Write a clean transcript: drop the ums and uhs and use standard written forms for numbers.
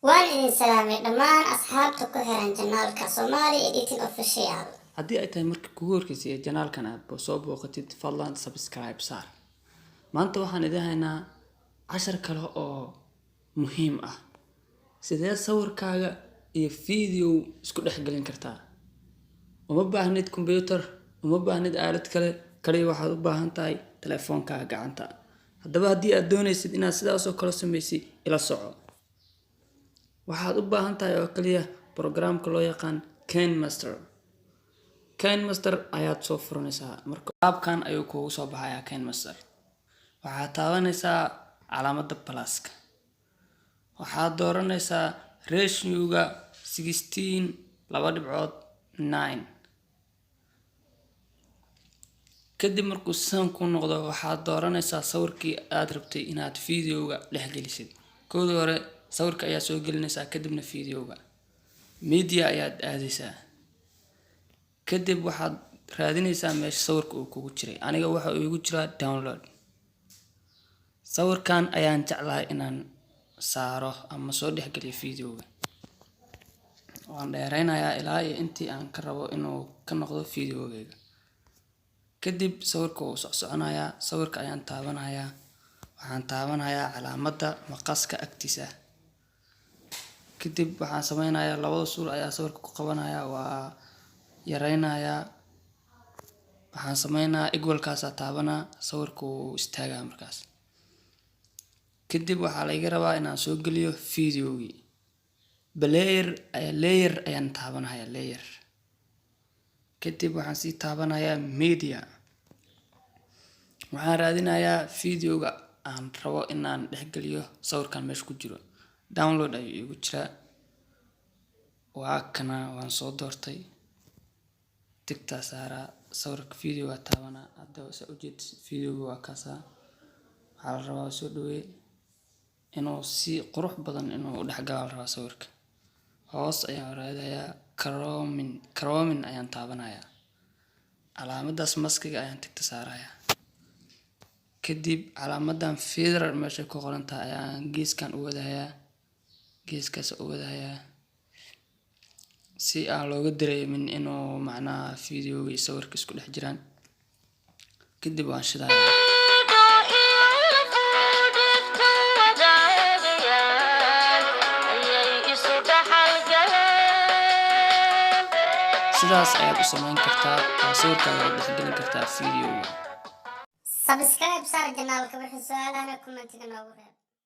Waan idin salaamay dhammaan asxaabta ku xiran channelka Somali Editing Official. Haddii ay tahay markii kugu horreysay ee channelkan aad soo booqatid, fadlan subscribe saar. Maanta waxaan idin haynaa cashar kale oo muhiim ah: sidee sawirkaaga iyo video isku dhex gelin kartaa? Uma baahnid computer, uma baahnid aalad kale, kaliya waxaad u baahan tahay telefoonkaaga gacanta. Haddaba, haddii aad doonaysid inaad sidaas oo kale samaysid, ila soco. Waxaad u baahan tahay oo kaliya programka loo yaqaan KineMaster. KineMaster ayaad soo furanaysaa. Marka qaabkan ayuu kuugu soo baxayaa KineMaster. Waxaad taabanaysaa calaamadda pluska, waxaad dooranaysaa ratioga 16:9. Kadib markuu sidan ku noqdo, waxaad dooranaysaa sawirkii aad rabtay inaad videoga dhex gelisid. Koodii hore sawirka ayaa soo gelinaysaa, kadibna videoga. Media ayaad aadaysaa, kadib waxaad raadinaysaa meesha sawirka uu kugu jiray. Aniga waxa uu igu jiraa download. Sawirkan ayaan jeclahay inaan saaro ama soo dhexgeliyo videoga. Waan dheereynayaa ilaa iyo intii aan ka rabo inuu ka noqdo videogayga. Kadib sawirka wuu socsoconayaa. Sawirka ayaan taabanayaa, waxaan taabanayaa calaamadda maqaska agtiisa. Kadib waxaan sameynayaa, labada suul ayaa sawirka ku qabanaya, waa yareynayaa. Waxaan sameynayaa, equalkaasaa taabanaa, sawirka wuu istaagaa. Markaas kadib waxaa la iga rabaa inaan soo geliyo videogii. Player, layer ayaan taabanaya, layer. Kadib waxaan sii taabanayaa media. Waxaan raadinayaa videoga aan rabo inaan dhexgeliyo sawirkan meesha ku jiro. Download ayuu iigu jiraa, waa kana, waan soo doortay, ticktaa saaraa, sawirka videoga taabanaa. Hadda saa ujeed, videoga waa kaasaa. Waxaa la rabaa soo dhaweey inuu si qurux badan inuu u dhexgalo la rabaa sawirka. Hoos ayaan raadayaa, cropping, cropping ayaan taabanayaa, calaamadaas maskiga ayaan tickta saarayaa. Kadib calaamadan feather meeshay ku qoran tahay ayaan geeskan u wadayaa, geeskaas u wadayaa, si aan looga dareemin inuu macnaha videoga iyo sawirka isku dhex jiraan. Kadib waan shidayaa. Sidaas ayaad u sameyn kartaa oo sawirkaaga u dhexgelin kartaa videoga. Subscribe saar channelka, wixii su-aalahana commentiga noogu reeb.